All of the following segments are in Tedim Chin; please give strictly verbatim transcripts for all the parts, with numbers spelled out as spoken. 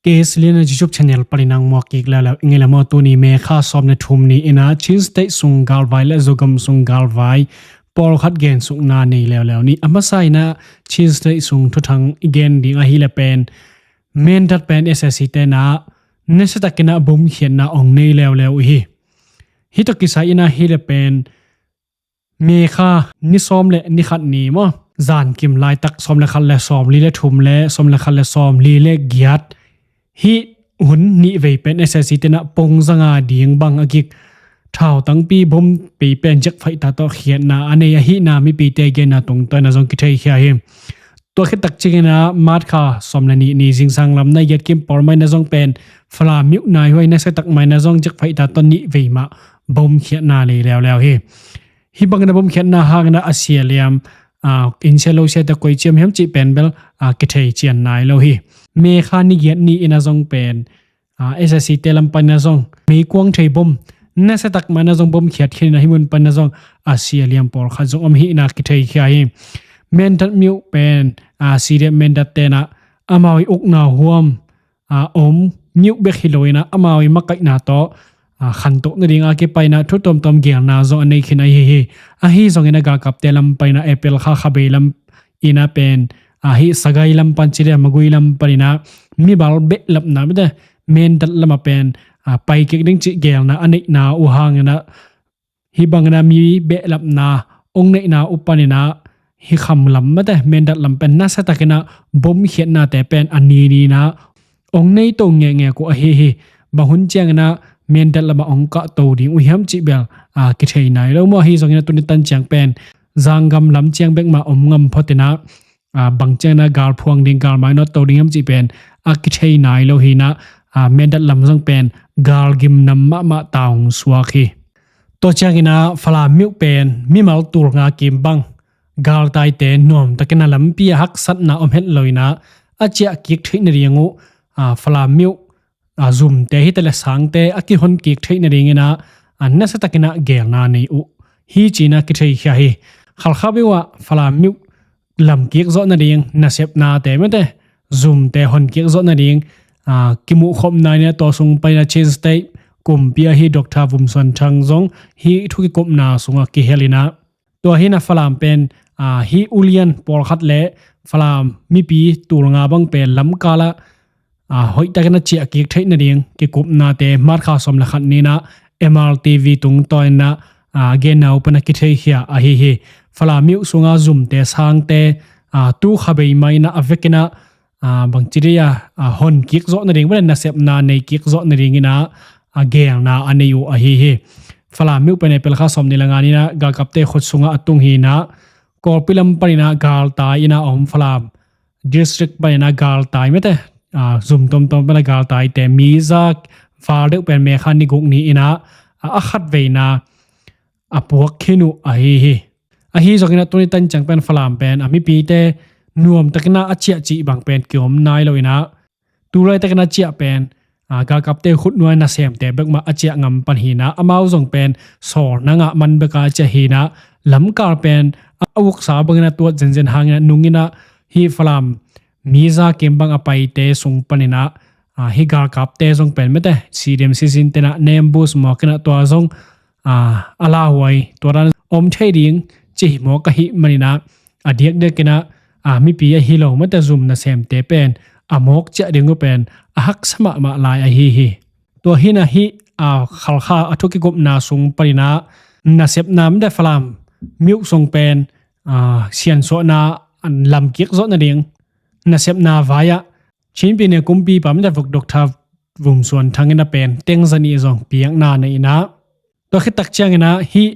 K S Lian a YouTube channel panin nang muak kik leuleu ing ei le maw. Tuni May kha sawm le thum ni-in ah Chin State sung galvai le Zogam sung galvai pawlkhat gensukna nei leuleu ni. A masa-in ah Chin State sung thuthang i gen ding ahih leh pen Mindat pen S A C te'n ah nasiatakin ah bomkhiatna ong nei leuleu uh hi. Hih tawh kisai-in ahih leh pen May kha ni sawm le ni khat ni maw, zankim laitak sawm le khat le sawmli le thum le sawm le khat le sawmli le giat, hih hun nih vei pen S A C te'n ah pongzang a ding bang a gik thautangpi bompi pen jet fighter tawh khiatna a nei ahihna mipite genna tungtawn-in ah zong kitheikhia hi. Tua khit tak ciangin ah March kha sawm le nih ni zingsang lam nai giat kim pawl mah-in ah zong pen Falam myo nai huai nasiatak mah-in ah zong jet fighter tawh nih vei mah bomkhiatna nei leuleu hi. Hih bangin ah bomkhiatna hangin ah a sia liam, aa, inn sia lo siate koi ciam hiam cih pen bel, aa, kithei cian nai lo hi. May kha ni giat ni-in ah zong pen, aa, S A C te lam panin ah zong meikuang thei bom nasiatak mah-in ah zong bomkhiat khin-in ah hih mun panin ah zong a sia liam pawlkhat zong om hi-in ah kitheikhia hi. Mindat myo pen, aa, C D F Mindat te'n ah amau i ukna huam, aa, om myo bek hi lo-in ah amau i makaihna tawh, aa, khantoh nading a kipai-in ah thu tuamtuam gelna zong a nei khin ahi hi. Ahi zongin ah galkapte lam panin ah April kha kha bei lam-in ah pen, aa, hih Sagaing lam pan ci leh Magway lam panin ah mimal behlapna mite Mindat lam ah pen, aa, pai kik ding cih gelna a neihna uh hangin ah hih bangin ah mi behlapna ong neihna uh panin ah hih kham lam mite Mindat lam pen nasiatakin ah bomkhiatnate pen a ni ni-in ah ong nei to ngekngek uh ahi hi. Bang hun ciangin ah Mindat lam ah ong kahto ding uh hiam cih bel, aa, kithei nai lo maw. Ahi zongin ah tuni tan ciang pen Zangam lam ciang bek mah om ngam phot-in ah, aa, bang ciangin ah galphuang ding, galmai nawtto ding hiam cih pen a kithei nai lo hi-in ah, aa, Mindat lam zong pen galgim nam mahmah ta ong suak hi. Tua ciangin ah Falam myo pen mimal tul nga kim bang galtaite nuamtakin ah lampi ah haksatna om het lo-in ah a ciah kik theih nading uh, aa, Falam myo, aa, zumte hi ta leh sangte a kihon kik theih nadingin ah, aa, nasiatakin ah gelna nei uh hi ci-in ah kitheikhia hi. Khalkha beuh ah Falam myo lam kik zawh nading nasepnate mite zumte hon kik zawh nading, aa, kimuhkhopna in ah tua sung panin ah Chin State kumpi ahi Doctor Vum Suan Thang zong hih thu kikupna sungah kihel-in ah tua hi-in ah Falam pen, aa, hih ulian pawlkhat le Falam mipi tul nga bang pen lamkal ah, aa, hoihtakin ah ciah kik theih nading kikupnate March kha sawm le khat ni-in ah M R T V tungtawn-in ah, aa, genna uh pan ah kitheikhia ahi hi. Falam myo sunga zumte sangte, aa, tu kha bei mah-in ah a vekin ah, aa, bangci dih a, aa, hon kik zawh nading, bang nasepna nei kik zawh nadingin ah, aa, gelna a nei uh ahi hi. Falam myo pen April kha sawm ni le nga ni-in ah galkapte khut sungah a tung hi-in ah Kawlpi lam panin ah galtai-in ah a om Falam district panin ah galtai mite, aa, zum tuamtuam pan ah galtaite mi za val deuh pen May kha ni guk ni-in ah, aa, a khatveina a puak khin uh ahi hi. Ahi zongin ah tuni tan ciang pen Falam pen a mipite nuamtakin ah a ciah cih bang pen kiom nai lo-in ah tu laitakin a ciah pen, aa, galkapte khut nuai nasemte bek mah a ciah ngam pan hi-in ah amau zong pen sawlna ngah man bek a ciah hi-in ah lamkal pen a vuksa bangin a tuat zenzen hangin ah nungin ah hih Falam mi za kim bang a paite sung panin ah, aa, hih galkapte zong pen mite C D M sisin te'n ah nem bus mawk-in ah tua zong, aa, a lauhuai tua dan om thei ding ci hi mawk ahih manin ah a diakdiakin ah, aa, mipi ahi lo mite zum nasemte pen a mawk ciah ding uh pen a haksa mahmah lai ahi hi. Tua hi-in ah hih, aa, Khalkha a thu kikupna sung panin ah nasepna mite Falam myo sung pen, aa, siansuahna lam kik zawh nading nasepna vai-ah Chin Pyine kumpipa mite vuk Doctor Vum Suan Thang in ah pen tengza nih zong piakna nei-in ah tua khit tak ciangin ah hih,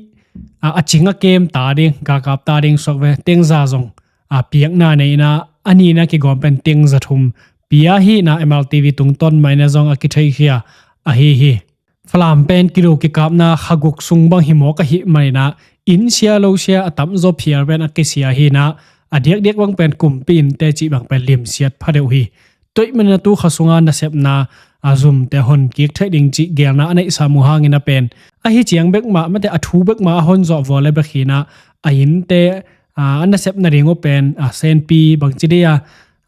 aa, a cing a kem ta ding, galkap ta ding suak ve tengza zong, aa, piakna nei-in ah a nihna kigawm pen tengza thum pia hi-in ah M R T V tungtawn mah-in ah zong a kitheikhia ahi hi. Falam pen kilo kikapna kha guk sung bang hi mawk ahih manin ah inn sia lo sia a tamzaw phial pen a kisia hi-in ah a diakdiak bang pen kumpi innte cih bang pen limsiat pha deuh hi. Tua ahih manin ah tu kha sunga nasepna, aa, zumte hon kik theih ding cih gelna a neihsa uh hangin ah pen ahi ciang bek mah mite a thu bek mah a hon zawh vua le bek hi-in ah a innte, aa, a nasep nading uh pen, aa, senpi bangci dih a,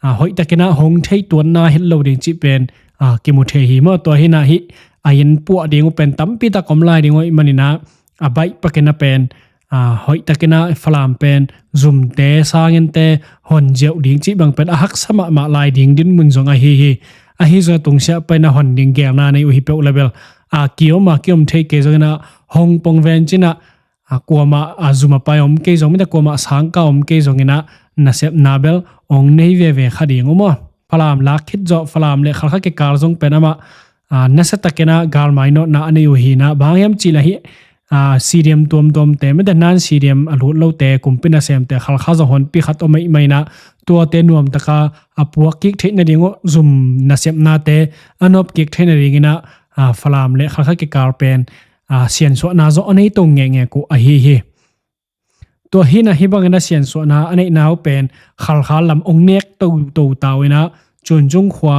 aa, hoihtakin ah hong thei tuanna het lo ding cih pen, a, kimu thei hi maw. Tua hi-in ah hih a inn puah ding uh pen tampi tak om lai ding uh ahih manin ah a baih pakin ah pen, a, hoih takin ah Falam pen zumte sangente hon ziau ding cih bang pen a haksa mahmah lai ding dinmun zong ahi hi. Ahi zong a tungsiah panin ah hon ding geelna nei uh hi peuh leh bel, a, kiom a kiom thei kei zongin ah hong pong ven cin ah, a, kuamah, a, zum a pai om kei zong, mite kuamah sangkah om kei zongin ah nasepna bel hong nei veve kha ding uh maw. Falam lak khit zawh, Falam le Khalkha kikal zong pen amah, a, nasia takin ah galmai nawtna a nei uh hi-in ah, bang hiam cih leh hih, a, C D M tuamtuamte, mite nan C D M a lut lote, kumpi nasemte, Khalkha zong honpi khat om ahih manin ah tuate nuamtakin a puak kik theih nading uh, zum nasepnate a nop kik theih nadingin ah, a, Falam le Khalkha kikal pen, a, siansuahna zong a nei to ngekngek uh ahi hi. Tua hi-in ah hih bangin ah siansuahna a neihna uh pen Khalkha lam hong nek toto ta uh in ah, Cuncung khua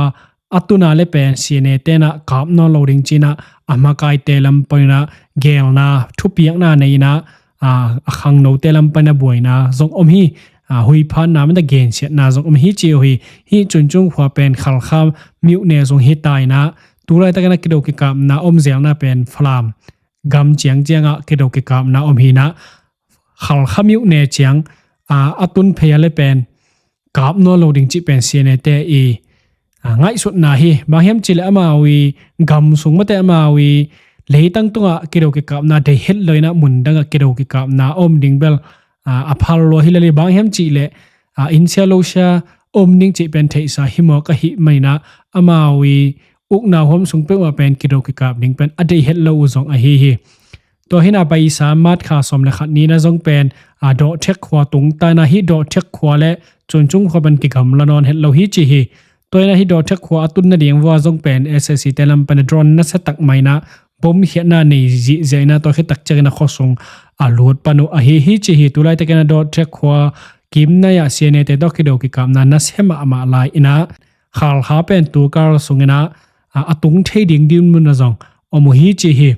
a tun a leh pen C N A te'n ah kap nawn lo ding ci-in ah a makaite lam panin ah geelna thupiakna nei-in ah, a, a khangnote lam panin ah buaina zong om hi. A, huiphanna, mite gensiatna zong om hi ci uh hi. Hih Cuncung khua pen Khalkha myone zong hi ta in ah, tu laitakin ah kido kikapna om zelna pen Falam gam ciangciang ah kido kikapna om hi-in ah, Khalkha myone ciang, a, a tun phei a leh pen kap nawn lo ding cih pen C N A te i, a, ngaihsutna hi. Bang hiam cih leh amau i gam sung, mite amau i leitang tungah kido kikapna deih het lo-in ah mun dangah kido kikapna om ding bel, a, a phal lua hi lel hi. Bang hiam cih leh, a, innsia losia om ding cih pen theihsa hi mawk ahih manin ah amau i ukna huam sung peuhmah pen kido kikap ding pen a deih het lo uh zong ahi hi. Tua hi-in ah beisa March kha sawm le khat ni-in ah zong pen, a, Dawhthek khua tung ta in ah, hih Dawhthek khua le Cuncung khua pen kigamla nawn het lo hi ci hi. Tua hi-in ah hih Dawhthek khua a tun nading uh ah zong pen S A C te lam panin ah drone nasia tak mah in ah bomkhiatna nei zihziah in ah, tua khit tak ciangin ah khua sung a lut pan uh ahi hi ci hi. Tu laitakin ah Dawhthek khua kimnai ah C N A te tawh kido kikapna nasia mahmah lai in ah, Khalkha pen tu kal sungin ah, a, a tung thei ding dinmun ah zong om uh hi ci hi.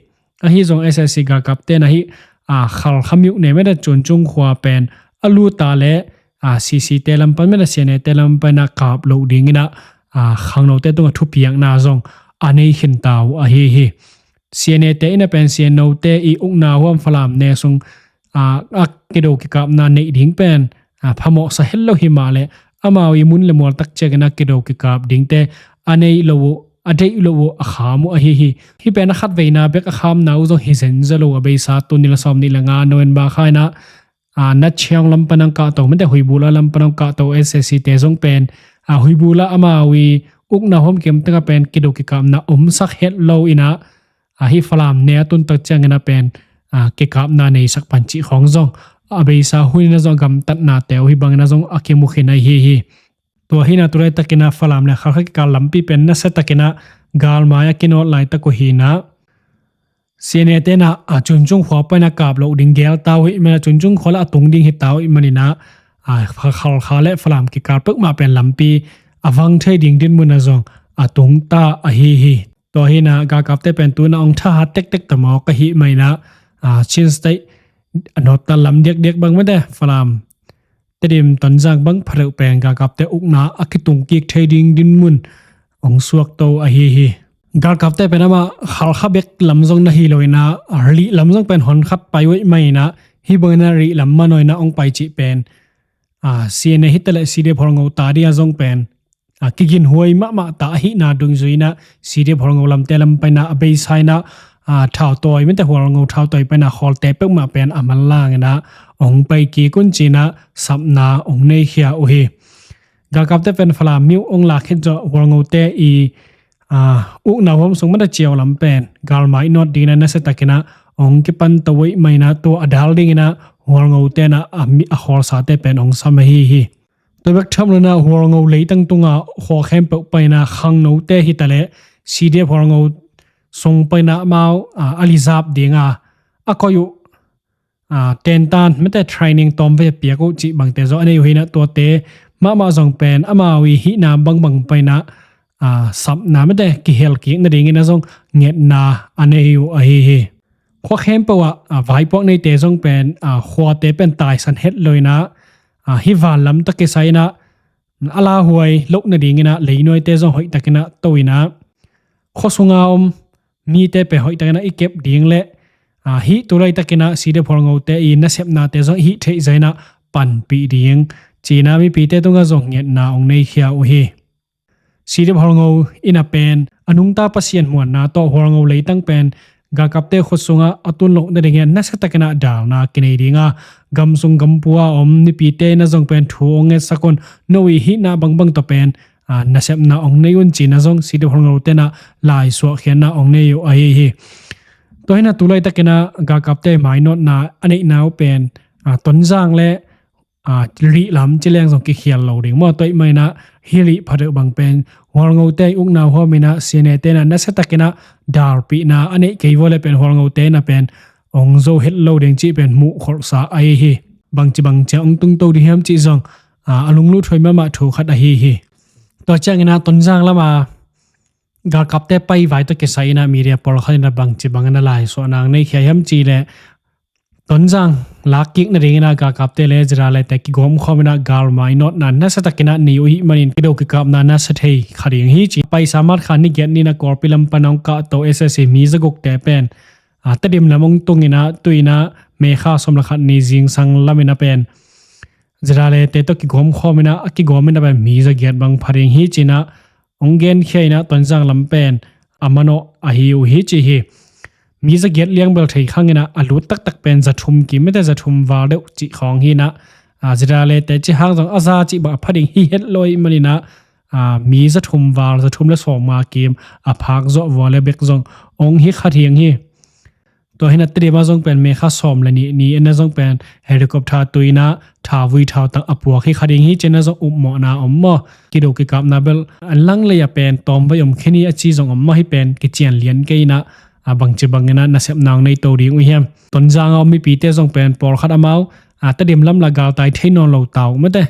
Ahi zong S A C galkapte'n ah hih, a, Khalkha myone, mite Cuncung khua pen a lut a leh, a, C C te lam pan, mite C N A te lam panin ah kap loh dingin ah, a, khangnote tungah thupiakna zong a nei khin ta uh ahi hi. C N A te in ah pen C N O te i ukna huam Falam ne sung, a, a kido kikapna neih ding pen, a, phamawhsa het lo hi mah leh, amau i mun le mual tak ciangin ah kido kikap dingte a nei lo uh, a deih lo uh, a kham uh ahi hi. Hih pen a khatveina bek a khamna uh zong hi zenzen lo uh, a beisa tu ni le sawm ni le nga November kha in ah, a, Nachiang lam pan hong kahto, mite Huibula lam pan hong kahto S A C te zong pen, a, Huibula amau i ukna huam kim tengah pen kido kikapna omsak het lo in ah, a, hih Falam ne a tun tak ciangin ah pen, a, kikapna neisak pan cih khawng zong a beisa hun in ah zong a gamtatnate uh hih bangin ah zong a kimu khin ahi hi. Tua hi-in ah tu laitakin ah Falam le Khalkha kikal lampi pen nasia takin ah galmai a kinawt laitak uh hi-in ah, C N A te'n ah, a, Cuncung khua panin ah kap loh ding geel ta uh ahih manin ah, Cuncung khua leh a tung ding hi ta uh ahih manin ah, a, Kha-, Khalkha le Falam kikal peuhmah pen lampi a vang thei ding dinmun ah zong a tung ta ahi hi. Tua hi-in ah galkapte pen tu-in ah hong thahat tektek ta mawk ahih manin ah, a, Chin State a nawt ta lam diakdiak bang, mite Falam, Tedim, Tonzang bang pha deuh pen galkapte ukna a kitung kik thei ding dinmun hong suakto ahi hi. Galkapte pen amah Khalkha bek lam zong na hi lo-in ah, a, Rih lam zong pen hon khat pai uh ahih manin ah, hih bangin ah Rih lam manawi-in ah hong pai cih pen, a, C N A hi ta leh C D F Hualngo ta ding ah zong pen, a, kiginhuai mahmah ta ahihna dungzui-in ah C D F Hualngo lamte lam panin ah a beisa in ah, a, thautawi, mite Hualngo thautawi panin ah khawlte peuhmah pen a manlang in ah hong pai kik un ci-in ah sapna hong neikhia uh hi. Galkapte pen Falam myo hong lak khit zawh Hualngote i, a, ukna huam sung, mite Chiau lam pen galmai nawt dingin ah nasia takin ah hong kipan to uh ahih manin ah tua a dal dingin ah Hualngote'n ah a mi-, a khawlsate pen hong sam ahi hi. Tua bek tham lo-in ah Hualngo leitang tungah khua khempeuh panin ah khangnote hi ta leh C D F Hualngo sung panin ah amau, a, a lizap ding a, a koih uh, a, tentan, mite training tawmvei a piak uh cih bangte zong a nei uh hi-in ah tuate mahmah zong pen amau i hihna bangbang panin ah, a, sapna, mite kihel kik nadingin ah zong ngetna a nei uh ahi hi. Khua khempeuh ah, a, vaipuak neite zong pen, a, khuate pen taisan het lo-in ah, a, hih van lam tawh kisai-in ah a lauhuai loh nadingin ah leinuaite zong hoih takin ah to-in ah, khua sunga om mite pen hoihtakin ah i kep ding le, ah, hih tu laitakin ah C D F hualngote i nasepnate zong i hih theih zah in ah panpih ding ci-in ah mipite tungah zong ngetna hong neikhia uh hi. C D F hualngo in ah pen a nungta Pasian muanna tawh hualngo leitang pen galkapte khut sungah a tun loh nadingin nasatakin ah dalna kinei ding a, gam sung gam pua a om mipite in ah zong pen thu hong ngetsak un, no i hihna bangbang tawh pen, ah, nasepna hong nei un ci-in ah zong C D F hualngote in ah laisuahkhiatna hong nei uh ahi hi. Tua hi in ah tu laitakin ah galkapte mainawtna a neihna uh pen, ah, Tonzang le, ah, Rih lam ci leng zong kikhial lo ding maw. Tua ahih manin ah hih Rih pha deuh bang pen hualngote i ukna uh huamin ah C N A te in ah nasatakin ah dalpihna a neih kei uh leh pen hualngote in ah pen hong zo het lo ding cih pen muh kholhsa ahi hi. Bangci bang ciang hong tungto ding hiam cih zong, ah, a lunglut huai mahmah thu khat ahi hi. Tua ciangin ah Tonzang lam a galkapte paivai tawh kisai in ah media pawlkhat in ah bangci bangin ah laisuahna hong neikhia hiam cih leh, Tonzang lakkik nadingin ah galkapte le ZRA le te kigawm khawm in ah gal mainawtna nasatakin ah nei uh ahih manin kido kikapna nasa thei kha ding hi ci. Paisa March kha ni giat ni in ah Kawlpi lam pan hong kahto S S C mi zagukte pen, ah, Tedim lam hong tung in ah tu in ah May kha sawm le khat ni zingsang lam in ah pen ZRA le te tawh kigawm khawm in ah, a kigawm in ah pen mi zagiat bang pha ding hi ci-in ah hong genkhia in ah Tonzang lam pen a manawh ahi uh hi ci hi. Mi zagiat liangbel thei khang in ah a lut taktak pen zathum kim mete zathum val deuh cih khawng hi in ah, ah, ZRA le te cih hang zong a za cih bang a pha ding hi het lo ahih manin ah, ah, mi zathum val, zathum le sawmnga kim a phak zawh vua le bek zong hong hi kha ding hi. Tua hi in ah Tedim ah zong pen May kha sawm le nih ni in ah zong pen helicopter tui in ah thavui thautang a puak hi kha ding hi ci-in ah zong upmawhna om maw. Kido kikapna bel a lang lei ah pen tawmvei om khin hi a ci zong om mah hi pen kician lian kei in ah, ah, bangci bangin ah nasepna hong neito ding uh hiam. Tonzang a om mipite zong pen pawlkhat amau, ah, Tedim lam lah galtai thei nawn lo ta uh mate.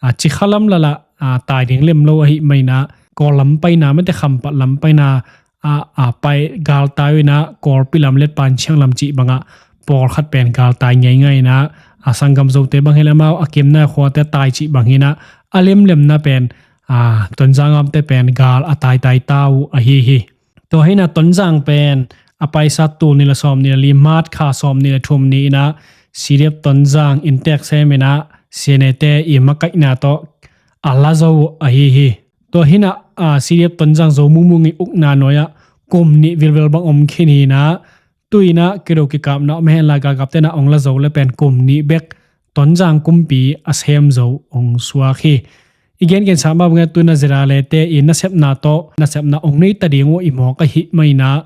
Ah, Cikha lam lah lah, ah, tai ding lem lo ahih manin ah Kawl lam paina mate Khampat lam paina, ah, ah, pai galtai uh in ah Kawlpi lam Letpanciang lam cih bangah pawlkhat pen galtai ngeingai in ah, ah, sanggam Zote bang hi leh amau a kimna khuate tai cih bang hi in ah a lemlemna pen, ah, Tonzang a omte pen gal a taitai ta uh ahi hi. Tua hi in ah Tonzang pen a paisa tul nih le sawm nih le li March kha sawm nih le thum ni in ah C D F Tonzang inntek sem in ah C N A te i makaihna tawh a la zo uh ahi hi. Tua hi in ah, ah, C D F Tonzang Zo Mung Mung i ukna nuai ah kum nih vilvel bang om khin hi in ah tu in ah kido kikapna om hen la galkapte in ah hong la zo le pen kum nih bek Tonzang kumpi a sem zo hong suak hi. I gengensa mah bangin ah tu in ah ZRA le te i nasepna tawh nasepna hong nei ta ding uh i mawk ahih manin ah,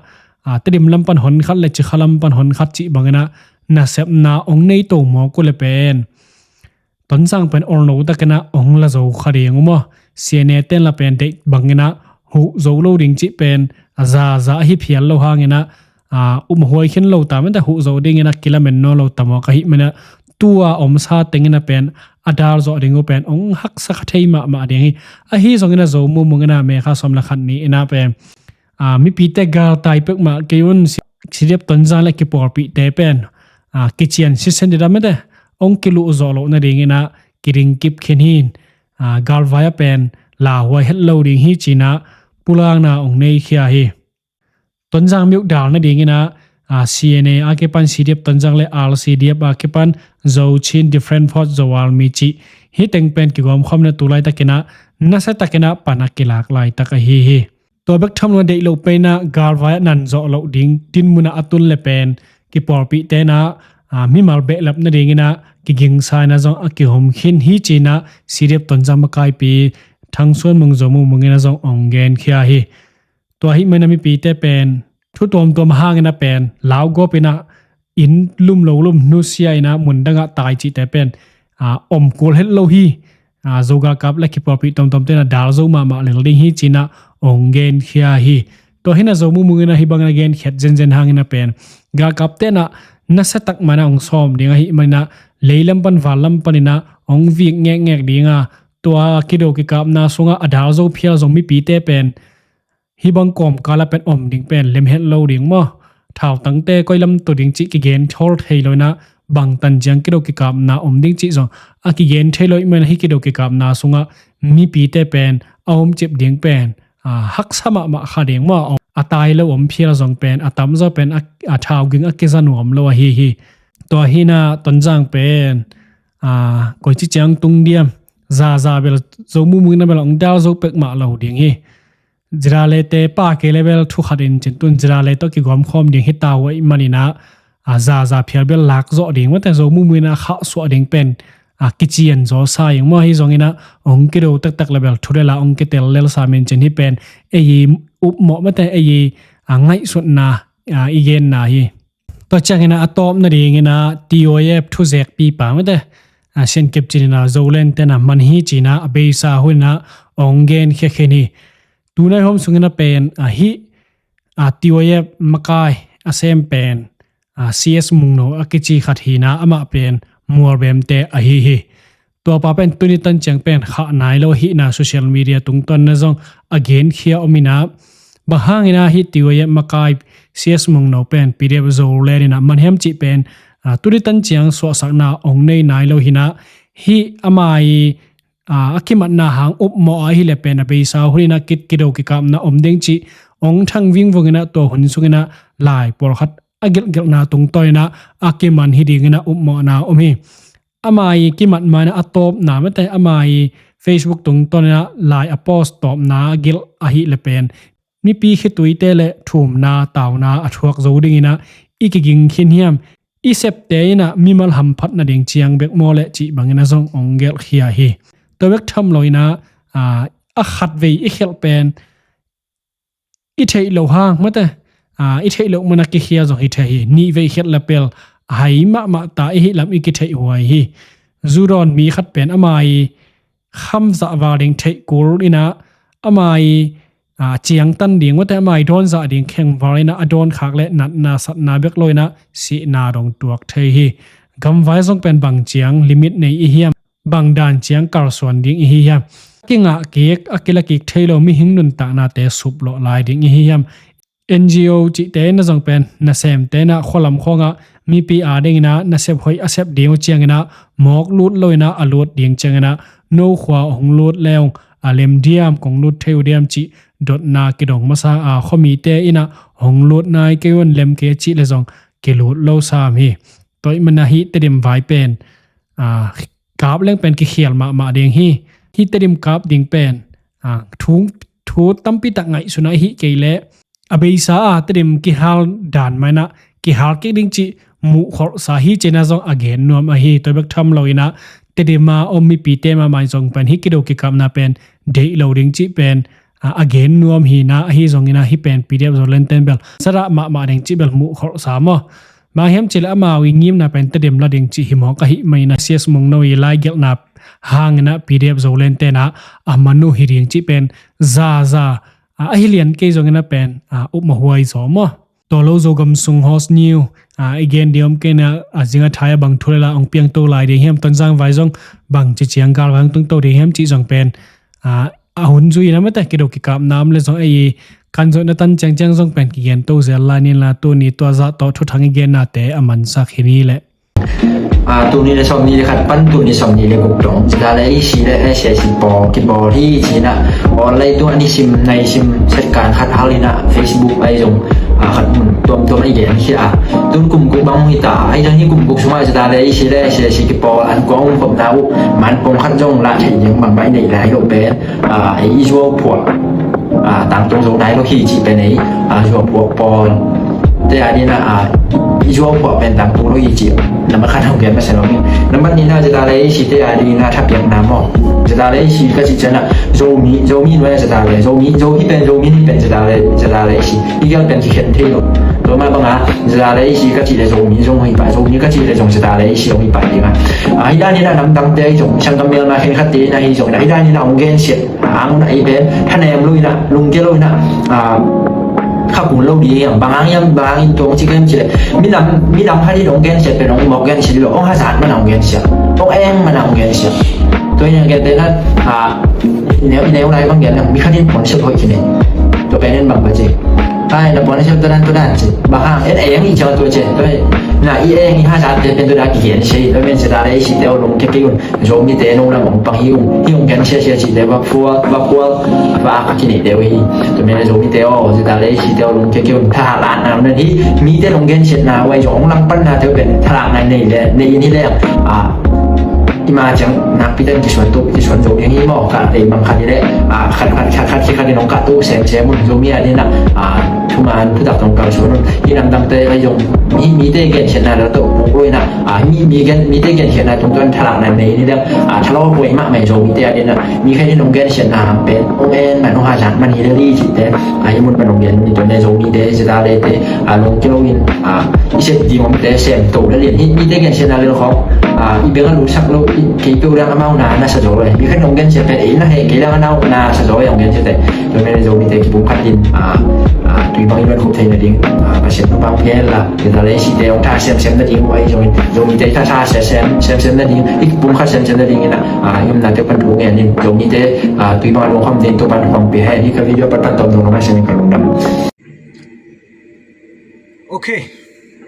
ah, Tedim lam pan hon khat le Cikha lam pan hon khat cih bangin ah nasepna hong neito mawk uh le pen Tonzang pen olno takin ah hong la zo kha ding uh maw. C N A ten lah pen deih bangin ah huh zo lo ding cih pen a zaza ahi phial lo hangin ah, ah, um huai khin lo ta mate huh zo dingin ah kilamen nawn lo ta mawk ahih manin ah tua omsa tengin ah pen a dal zawh ding uh pen hong haksa kha thei mahmah ding hi. Ahi zongin ah Zo Mung Mung in ah May kha sawm le khat ni in ah pen, ah, mipite galtai pek mah kei un, C D F Tonzang le kipawlpihte pen, ah, kician sisen dida mate hong kiluh zawh loh nadingin ah kiding kip khin hi in, ah, galvai ah pen lauhuai het lo ding hi ci-in ah pulakna hong neikhia hi. Tonzang mi uk dal nadingin ah, ah, C N A a kipan C D F Tonzang le R C D F a kipan Zo Chin Defense Force Zo Army cih hih teng pen kigawm khawm in ah tu laitakin ah nasatakin ah pan a kilak laitak ahi hi. Tua bek tham lo deih loh pen ah galvai ah nan zawh loh ding dinmun ah a tun le pen kipawlpihte in ah, ah, mimal behlap nadingin ah kigingsa in ah zong a kihom khin hi ci-in ah C D F Tonzang makaipi Thang Suan Mung Zo Mung Mung in ah zong hong genkhia hi. Tua ahih manin ah mipite pen thu tuamtuam hangin ah pen laugawp in ah inn lum lo lum nusia in ah mundang ah tai cihte pen, ah, om kul het lo hi. Ah, Zo galkap le kipawlpih tuamtuamte in ah dal zo mahmah lel ding hi ci-in ah hong genkhia hi. Tua hi in ah Zo Mung Mung in ah hih bangin ah genkhiat zenzen hangin ah pen galkapte in ah nasatak mah in ah hong sawm ding ahih manin ah leilam pan vanlam panin ah hong vik ngekngek ding a, tua kido kikapna sungah a dal zo phial zong mipite pen hih bang kawmkal ah pen om ding pen lem het lo ding maw. Thautangte koi lam tu ding cih kigen thawl thei lo in ah bangtan ciang kido kikapna om ding cih zong a kigen thei lo ahih manin ah hih kido kikapna sungah mipite pen a omcip ding pen a, haksa mahmah kha ding maw. A tai lo om phial zong pen, a tamzaw pen a, a thau ging a kiza nuam lo ahi hi. Tua hi inah Tonzang pen, a, koici ciang tung diam, zaza bel Zo muhmuhna bel ong dal zo pek mah lo ding hi. Zidale te pa kei le bel thu khat in cin tun Zidale tawh kigawm khawm ding hi ta uh ahih man inah, a, zaza phial bel lak zawh ding, mate Zo muhmuhna khahsuah ding pen, a, kician zaw sa ing maw. Ahi zong inah ong kido taktak le bel thu le la ong kitel lel sa min cin hi pen ei i upmawh, mate ei i, a, ngaihsutna, a, i genna hi. Tua ciang inah a tawpna ding inah T Y F thuzekpipa, mate, a, Siankip cin inah Zoland ten a man hi ci inah a beisa hun inah ong genkhia khin hi. Tunai hawm sung inah pen, a, hih, a, T Y F makai a sem pen, a, C S Mungno a kici khat hi inah amah pen Mualbemte ahi hi. Tuapa pen tuni tan ciang pen khah nai lo ahihna social media tungtawn inah zong a genkhia om inah, bang hang inah hih T Y F makai C S Mungno pen P D F Zoland inah man hiam cih pen, a, tuni tan ciang suahsakna ong nei nai lo hi inah, hih ama i, a, a kimatna hang upmawh ahih leh pen a beisa hun inah kit kido kikapna om ding cih ong thang vingvung inah tua hun sung inah lai pawlkhat a gelhgelhna tungtawn inah a kiman hi ding inah upmawhna om hi. Ama i kimat ma inah a tawpna, mate ama i Facebook tungtawn inah lai a post tawpna a gelh ahih leh pen mipi khituite le thumna tauna a thuak zo ding inah i kiging khin hiam, i septe inah mimal hamphat nading ciang bek maw leh cih bang inah zong ong gelhkhia hi. Tua bek tham lo inah, a, a khatvei i khelh pen i theih loh hang, mate, a, i theih loh man a kikhia zong hi thei hi. Nihvei khelh le pel a hai mahmah ta i hih lam i kitheih huai hi. Zu dawn mi khat pen ama i kham zah val ding theih kul inah, ama i, a, ciangtan ding, mate ama i dawn zah ding kheng val inah a dawn khak le natna satna bek lo inah sihna dong tuak thei hi. Gamvai zong pen bang ciang limit nei i hiam, bang dan ciang kalsuan ding i hi hiam, kingah kik, a kila kik thei lo mihing nuntaknate suplawh lai ding i hi hiam. N G O cihte inah zong pen nasemte inah khualam khawngah mipi a ding inah nasep hoih a sep ding uh ciang inah mawk lut lo inah a lut ding ciang inah no khua hong lut le ong a lem diam, kong lut thei uh diam cih dotna kidong masa a, khuamite inah hong lut nai kei un, lem kei cih le zong kilut lo sam hi. Tua ahih man inah hih Tedim vai pen, a, kap leng pen kikhial mahmah ding hi. Hih Tedim kap ding pen, a, thu, thu tampi tak ngaihsun a i hih kei leh a beisa a Tedim kihal dan ma inah kihal kik ding cih muhkholhsa hi ci inah zong a gen nuam ahi. Tua bek tham lo inah Tedim a om mipite mahmah in zong pen hih kido kikapna pen deih lo ding cih pen, a, a gen nuam hi inah, ahi zong inah hih pen P D F Zoland ten bel zadah mahmah ding cih bel muhkholhsa maw. Bang hiam cih leh amau i ngimna pen Tedim la ding cih hi mawk ahih man inah C S Mungno i laigelhna hang inah P D F Zoland ten ah a man uh hi ding cih pen zaza, a, ahi lian kei zong inah pen, a, upmawh huai zaw maw. Tua lo Zogam sung hot news, a, i gen ding om kei inah, a, zing a thai a bang thu le la ong piangto lai ding hiam, Tonzang vai zong bangci ciang galvang tungto ding hiam cih zong pen, a, a hun zui inah mate kido kikapna om le zong ei i kan zohna tan ciangciang zong pen kigento zel lai ni inla, tuni tua zah tawh thuthang i gennate a mansak hi ni leh. A, tuni le sawmnih le khat pan tuni sawmnih le guk dong Zidale A C le S A C pawl kipawl hi ci inah online tungah nisim naisim setkan khat hal inah Facebook ahi zong, a, khat mun tuamtuam a i gen hi a. Tun kum guk bang hi ta, ahi zong hih kum guk sungah Zidale A C le S A C kipawl an kuang umkhopna uh man pong khat zong lah theih ding bang bang i neih lai lo pen, a, i zuau phuah, a, tangtung zo nai lo hi cih pen ei, a, zuau phuah pawl te a ding inah, a, i zuau phuah pen tangtung lo hi cih nambat khat hong gen masa lo hi. Nambat nihna Zidale A C te a ding inah thapiakna maw. Zidale A C ka cih ciangin ah Zomi, Zomi nuai a Zidale, Zomi, Zo hih pen, Zomi hih pen Zidale, Zidale A C. Hih gel pen kikhen thei lo. Tua mah bangah Zidale A C ka cih leh Zomi zong hoih pah, Zomi ka cih leh zong Zidale A C hoih pah ding a. A, hih dan inah namdangte ahi zong, sanggam melma khenkhatte inah ahi zong, hih dan inah hong gensiat ang un ah ei pen thanem lo inah, lungkia lo inah, a, kha kun lo ding hiam, bang hang hiam, bang hang in tua hong ci ka hiam cih leh, minam, minam khat in hong gensiat pen hong mawk gensiat lo, hong hazat man a hong gensiat, hong eng man a hong gensiat. Tua hi a gente inah, a, neu, neu lai bang gen leng mi khat in concept hoih khin e. Tua pen en bang ba ci. Ai, na puan siam tua dan tua dan ci. Bang hang, en eng i ciang tua ci. Tua na i eng i ha sa te pen tua dan ki gen se. Tua men se ta le i si te o long ke ke un. Zomi te nong lam ong pang hi ung. Hi ong gen sia sia ci te bak fua, bak fua. Ba ka ki nei te wi. Tua men Zomi te o, se ta le i si te o long ke ke un. Tha la na na hi. Mi te nong gen se na wai zong lam pan na te pen. Tha la na nei le, nei ni le. A. I ma ciang nakpi ten kisuan tu, kisuan zo ding hi maw, ka ei mang khat hi leh, a, khat, khat, khat, khat, khat, khat, nong kah tu, sem, sem, un zo mi a ding na, a, thuman, thutak tong kal suan un, hi lamdang te, a, zong, mi, mi te gen sian na, la to, pu, ui na, a, mi, mi gen, mi te gen sian na, tung tuan thalak na, mei ni dang, a, thalo, ui ma, mei zo mi te a ding na, mi khat ni nong gen sian na, pen, ong en, man, ong ha, zat, man, hi le, li, si te, a, i mun, man, nong gen, mi tuan, ne, zo mi te, si ta, le, te, a, long, kilo, in, a, i sep ding om te sem to le lian hi, mi te gen sia na le khong, a, i beng a lu sak lo, i kei to dang amau na na sa zo le. Mi khat nong gen sia pen ei na he kei dang anau na sa zo le ong gen sia te. Lo men zo mi te ki bung khat in, a, a, tui bang i ban khup thei na ding, a, Pasian tu bang gen la. Ke ta le si te ong tha sem sem na ding, wai zo mi, zo mi te tha tha sem sem, sem sem na ding, i bung khat sem sem na ding ina, a, i um na te pan tu ngen in, zo mi te, a, tui bang a lu khom ding tu ban khom pi he, ni ka video pat pat tom dong na sem ka lung dam. Ok.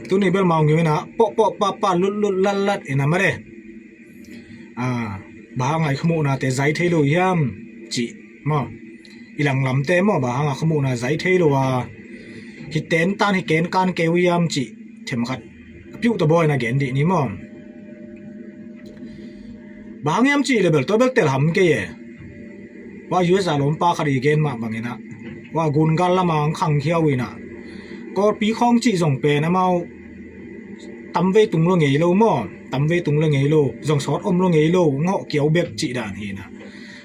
Tuni bel mau ngiu ina, pawh pawh pa pa lut lut lat lat ina mare. A, bang hang a i khamuhna te zai thei lo hiam cih maw. I langlam te maw, bang hang a khamuhna zai thei lo a. Hi ten tan hi ken kan keu hiam cih themkhat. A piuh ta bawi na gen dih ni maw. Bang hang hiam cih le bel, tua bel telham kei e. Wa U S a lawmpa khat i gen mah bangin ah, wa gungal lama ang khangkhia uh in ah, Kawlpi khawng cih zong pen amau tamvei tung lo ngei lo maw, tamvei tung lo ngei lo, zong sawt om lo ngei lo, ngawh kiau bek cih dan hi in ah.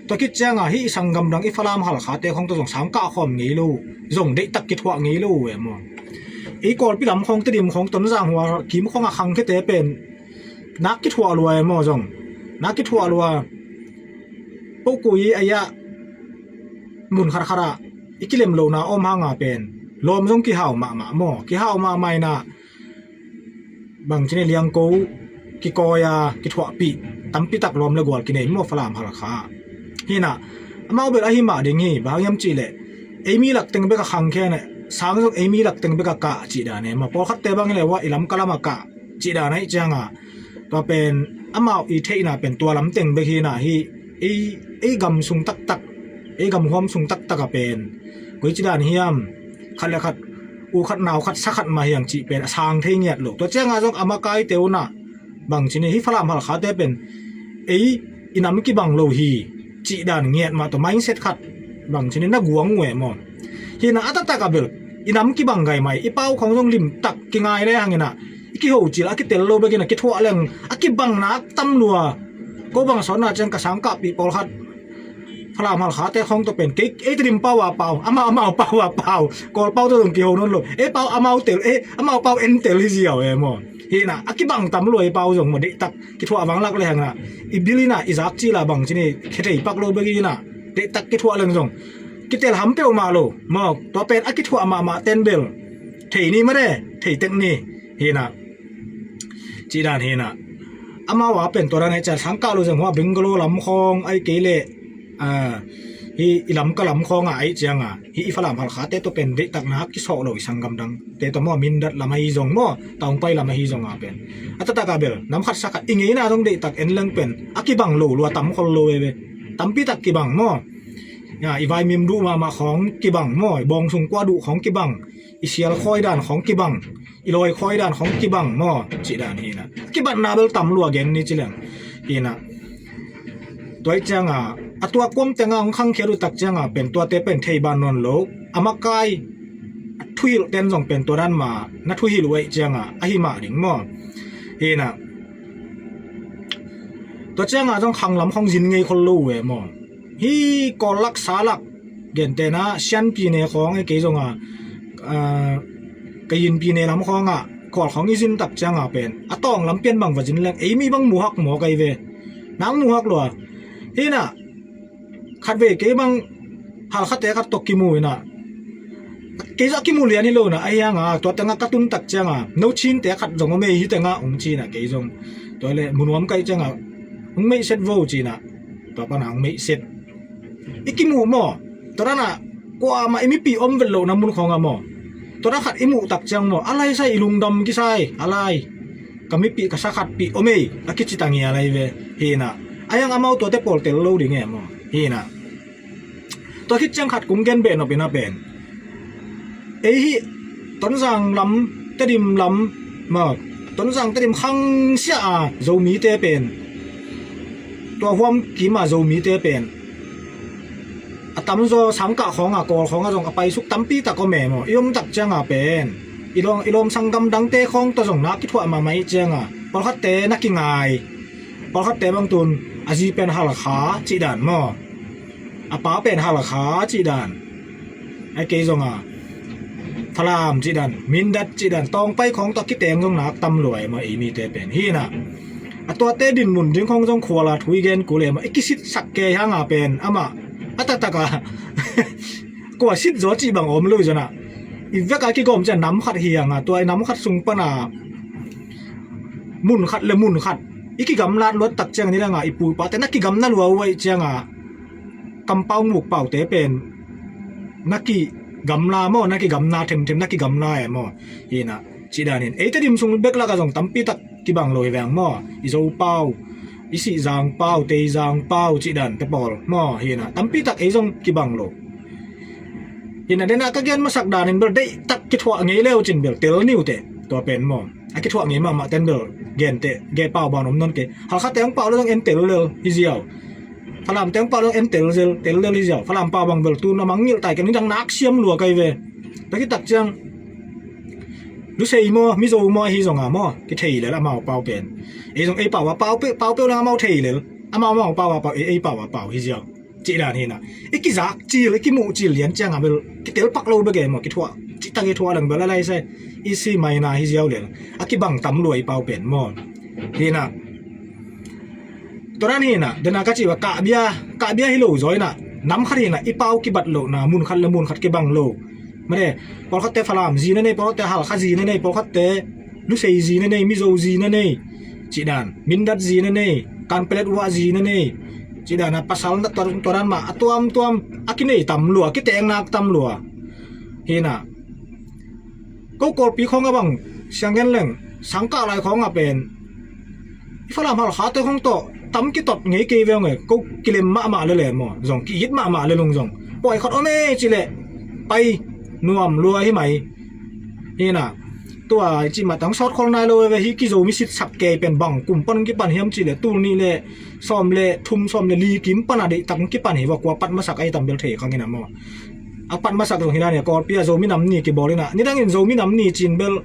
Tua khit ciangah hih i sanggam dang i Falam Halkha te khawng tawh zong sangkah khawm ngei lo, zong deihtak kithuah ngei lo uh e maw. Ei Kawlpi lam khawng, Tedim khawng, Tonzang hua kim khawngah khangkhiate pen nak kithuah lua e maw zong. Nak kithuah lua. Pokui a iah mun khatkhatah i kilem lohna om hanga pen lawm zong kihau mahmah maw. Kihau mahmah inah bangci ni liangko kikawi a kithuahpih tampitak lawm le gual kinei maw Falam Halkha. Hinah amau bel ahi mah ding hi, bang hiam cihleh ei mi lakteng bek a khangkhia inah sang zong ei mi lakteng bek a kah cih dan e maw. Pawlkhatte bang hileh wa i lam ka lam a kah cih dan aih cianga tua pen amau i theihna pen tua lamteng bek hi na hi. Ei, ei gam sung taktak, ei gam huam sung taktak a pen koi ci dan hiam, khat le khat, u khat nau khat sa khat mah hiang cih pen a sang thei ngiat lo. Tua cianga zong a makaite unah bangci ni hi Falam Halkhate pen ei i nam kibang lo hi cih dan ngiat mah tua mindset khat bangci ni na guang uh e maw. Hinah a taktak a bel i nam kibang gai mai, i pau khong zong limtak kingai le hanginah i kiho cil a kitel lo bekin a kithuah leng a kibang nak tam lua. Ko bang sawtna ciang ka sangkahpih pawlkhat Falam Halkhate khong tawh pen kei ei Tedim pau a pau, amau amau pau a pau, Kawl pau tawh zong kiho nawn lo. Ei pau amau tel, ei amau pau en tel hi ziau e maw. Hinah a kibang tam lua i pau zong maw deihtak kithuah vanglak le hanginah i bil inah i zak cila bangci ni khethei pak lo bekinah deihtak kithuah leng zong kitel ham peuhmah lo maw. Tua pen a kithuah mahmah ten bel thei ni mare, thei tek ni. Hinah cih dan hinah amau a pen tua dan aih ciah sangkah lo zeng hua Bangalore lam khawng aih kei leh hi i lam ka lam khawngah aih cianga hi i Falam Halkhate tua pen deihtakna kisawh lo i sanggam dang te tua maw Mindat lam ahi zong maw Taungpai lam ahi zonga pen a taktak a bel nam khat sa khat i ngeina zong deihtak en leng pen a kibang lo lua tam khol lo e ve. Tampitak kibang maw. Ya, i vaimim duh mahmah khawng kibang maw, i bawng sung kua duh khawng kibang, i sial khawi dan khawng kibang, i lawi khawi dan khawng kibang maw, cih dan hinah kibatna bel tam lua gen ni ci leng hinah. Tua ih cianga a tua kuam tenga hong khangkhia duhtak cianga pen tuate pen thei ban nawn lo. A makai a thuhilh ten zong pen tua dan ma na thuhilh uh aih cianga ahi mah ding maw. Hinah tua cianga zong khanglam khawng zin ngei khol lo uh e maw. Hi Kawl lak sa lak gentena Sianpi ne khawng e kei zonga ka Yinpi ne lam khawngah khual khawng i zin tak cianga pen a tawng lam pian bang va zin leng ei mi bang muhak maw kai ve. Nang muhak lua. Hinah khat ve kei bang Halkhate khat tawh kimu inah kei zah kimu lian hi lo inah ahi hanga tua tengah ka tun tak cianga no Chinte khat zong om ei hi tengah ong ci inah kei zong tua le munuam kai cianga ong meihset vo ci inah tua pana ong meihset. I kimu maw tua danah kuamah i mipi om vet lohna mun khawngah maw Tua dan khat i muh tak ciang maw, a lai sa i lungdam kisai, a lai ka mipih ka sa khatpih om ei a kici ta ngial ahi ve. Hi na, a hiang amau tuate pawl tel lo ding e maw. Hi na, tua khit ciang khat kong gen beh nop in a pen, ei hih Tonzang lam, Tedim lam maw, Tonzang Tedim khangsia a Zomite pen, tua huam kim a Zomite pen a tamzaw sangkah khawng a, Kawl khawng a zong a paisuk tampi tak om e maw. I om tak ciang a pen i lawm, i lawm sanggam dangte khawng tawh zong na kithuah mahmah ih ciang a, pawlkhatte na kingai, pawlkhatte bang tun a zi pen Halkha cih dan maw, a pa pen Halkha cih dan, a kei zong a Falam cih dan, Mindat cih dan, Tawngpai khawng tawh kiteng zong nak tam lua e maw, ei mite pen. Hi na, a tuate dinmun ding khawng zong khual a thu i gen kul e maw, i kisitsak kei hang a pen amah a taktak a kua sit zaw cih bang om lo i zon a, i vek a kigawm ciang nam khat hi hang a, tua i nam khat sung pan a mun khat le mun khat i kigamlat luat tak ciang a, nidang a i pu i pate na kigamna lua uh ahih ciang a, kampau mukpaute pen na kigamla maw, na kigamna themthem, na kigamla e maw. Hi na, cih dan in ei Tedim sung bek lak a zong tampi tak kibang lo hi veng maw. I Zopau, i Sihzangpau, Teizangpau cih dante pawl maw. Hi na, tampi tak ei zong kibang lo. Hi na, den a ka gen masak dan in bel deih tak kithuah ngei le uh cin bel tel ni uh teh, tua pen maw. A kithuah ngei mahmah ten bel gen teh, gen pau ban om nawn kei. Halkhate hong pau le zong en tel lel hi ziau, Falamte hong pau le zong en tel zel, tel lel hi ziau. Falam pau bang bel tun a mangngilh tai kei, nidang nak siam lua kai ve. Tua khit tak ciang Lusei maw, Mizo maw ahi zong a maw, kithei lel amau pau pen. Ei zong ei pau a pau peuh, pau peuh leng amau thei lel. Amau, amau pau a pau, ei, ei pau a pau hi ziau. Cih dan hi na, i kizak cil, i kimuh cil lian ciang a bel kitel pak lo bek e maw, kithuah, cih tak i thuah leng bel a lai sa i si mai na hi ziau lel. A kibang tam lua i pau pen maw. Hi na, tua dan hi na, den a ka cih uh a kahbia, kahbia hi lo zaw hi na, nam khat hi na, i pau kibat lohna, mun khat le mun khat kibang lo. Made, pawlkhatte Falam zi na nei, pawlkhatte Halkha zi na nei, pawlkhatte Lusei zi na nei, Mizo zi na nei, cih dan, Mindat zi na nei, Kanpelet Uah zi na nei, cih dan a pasal na tua, tua dan mah a tuamtuam a kinei tam lua, a kiteng nak tam lua. Hi na, ko Kawlpi khawng a bang siang gen leng, sangkah lai khawng a pen i Falam Halkhate khawng tawh tam kitot ngei kei veng e, ko kilem mahmah lel e maw, zong ki-it mahmah lel ung zong, pawi khat om e cileh pai nuam lua hi mai. Hi na, tua i cih mah tang sawt khol nai lo e ve. Hi kizo mi sitsak kei pen bang kum pan kipan hiam cileh tul nih le sawm le thum, sawm le li kim pan a deih tak kipan hi va, kua pat masak ahi tam bel thei khang hi na maw. A pat masak zong hi na nia, Kawlpi a Zomi Nam Ni kibawl hi na, nidang in Zomi Nam Ni cin bel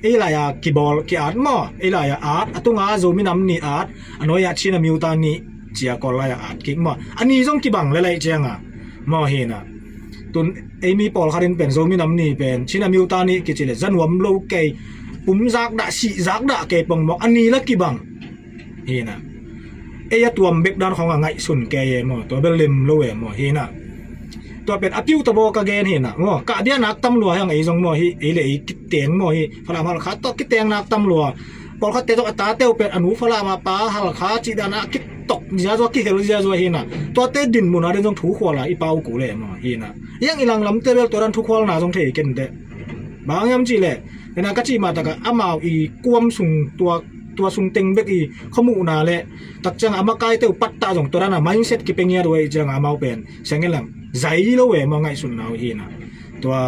ei lai a kibawl, ki-at maw, ei lai a at, a tunga Zomi Nam Ni at, a nuai a Chin a miuta nih cia Kawl lai a at kik maw. A ni zong kibang le laih ciang a maw. Hi na, tun ei mi pawlkhat in pen Zomi Nam Ni pen Chin a miuta nih kici le za nuam lo kei, pum zak dah, sih zak dah kei pong maw, a ni la kibang. Hi na, ei a tuam bek dan khawng a ngaihsun kei e maw, tua bel lem lo e maw. Hi na, tua pen a piu ta baw ka gen hi na maw, kahbia nak tam lua hiang ei zong maw, hi ei le ei kiteng maw, hi Falam Halkha tawh kiteng nak tam lua. Pawlkhatte tawh a tate uh pen a nu Falam a pa Halkha cih dan a kitok ziazua, kihel ziazua hi na, tuate dinmun a den zong thukhual a i pau kul e maw. Hi na, hiang i langlamte bel tua dan thukhualna zong thei ken teh. Bang hiam cih leh, den a ka cih mah tak a amau i kuam sung tua, tua sung teng bek i khuamuhna le tak ciang a makaite uh pattah zong tua dan a mindset kipia ngiat uh ahih ciang a amau pen siang gen leng zai lo e maw, ngaihsutna uh. Hi na, tua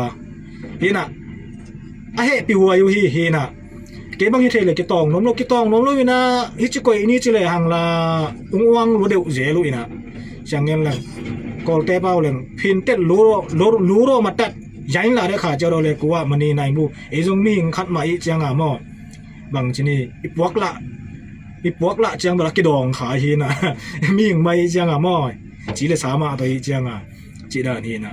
hi na, a hehpih huai uh hi. Hi na, kei bang hi thei le kitawng nuam lo, kitawng nuam lo hi na, hi ci koih ni ci le hang la ung uang lua deuh zel uh hi na. Siang gen leng, Kawlte pau leng phintet lu ro, lu ro matat, yain la de kha cia ro le kua mani nai mu. Ei zong mihing khat mah ih ciang a maw, bang ci ni, i puak lah, i puak lah ciang bel a kidawng kha hi na. Mihing mah ih ciang a maw, ci le sa mah tawh ih ciang a, cih dan hi na.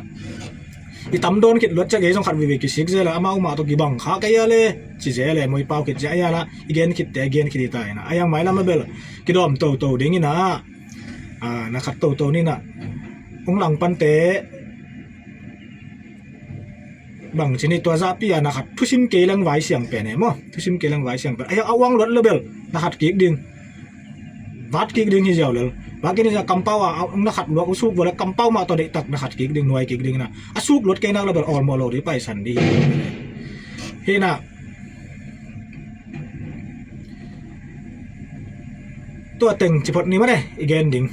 I tam dawn khit luat ciang ei zong khat veivei kisik zel a, amau mah tawh kibang kha kei a le ci zel e maw, i pau khit ciang a, i gen khitte gen khit hi ta hi na. A hiang mailam a bel kidawm toto ding hi na. A, na khat toto ni na, ung langpante bang ci ni, tua zahpi a na khat thusim kei leng vai siang pen e maw, thusim kei leng vai siang pen a, a uang luat le bel na khat kik ding. Vat kik ding hi ziau lel. Vat kik ding hi ziau kampau a, a, na khat luak, u suk vua le kampau mah tawh deihtak na khat kik ding, nuai kik ding ina. A suk luat kei nak le bel awlmawh lo ding, paisan ding. Hi na. Tua teng ci phot ni mah de, i gen ding.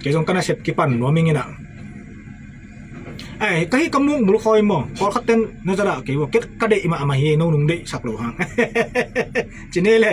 Kei zong ka nasep kipan nuam ing ina. Ai, ka hih ka muk mul khawi maw, kawlkhat ten na zadah kei maw, ket ka deih mahmah hi, no nung deihsak lo hang. Ci ni le,